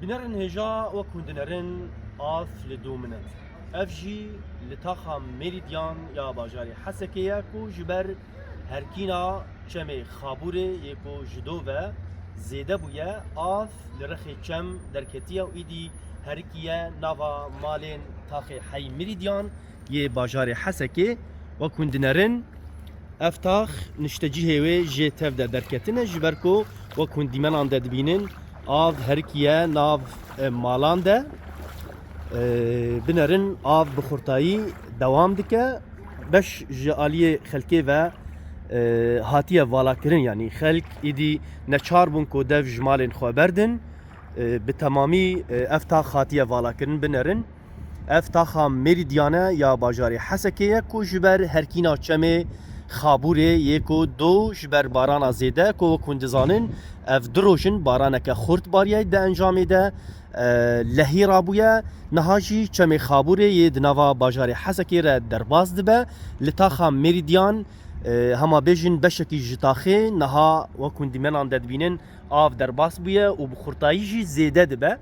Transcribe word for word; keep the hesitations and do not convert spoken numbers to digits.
Bînerin hêja, wek hûn dinerin, av li dû min e. Ev jî li taxa Meridian ya bajarê Hesekê ye ku ji ber herkîna çemê Xabûrê yê ku ji do ve zêde bûye, av li rexê çem derketiye û îdî herikiye nava malên taxê Hey Meridian yê bajarê Hesekê. Wek hûn dinerin, ev tax niştecihê wê jê tev de derketine, ji ber ku wek hûn dîmenan de dibînin, av herikiye nav, e, malan de. E, binerin, av bi xurtayî dewam dike. Beş ji aliyê xelkê ve, e, hatiye valakirin, yanî xelk îdî neçar bûn ku dev ji malên xwe berdin. E, bi temamî, e, ev tax hatiye valakirin, binerin. Ev taxa Meridian e ya bajarê Hesekê ye ku ji ber herkîna çemê Xabûrê yê ku do ji ber barana zêde, ku wek hûn dizanin, ev du roj in baraneke xurt bariye, di encamê de, e, lehî rabûye. Niha jî çemê Xabûrê yê di nava bajarê Hesekê re derbas dibe. Li taxa Meridian, e, hema bêjin beşekî ji taxê niha wek hûn dîmenan de dibînin, av derbas bûye û bi xurtayî jî zêde dibe.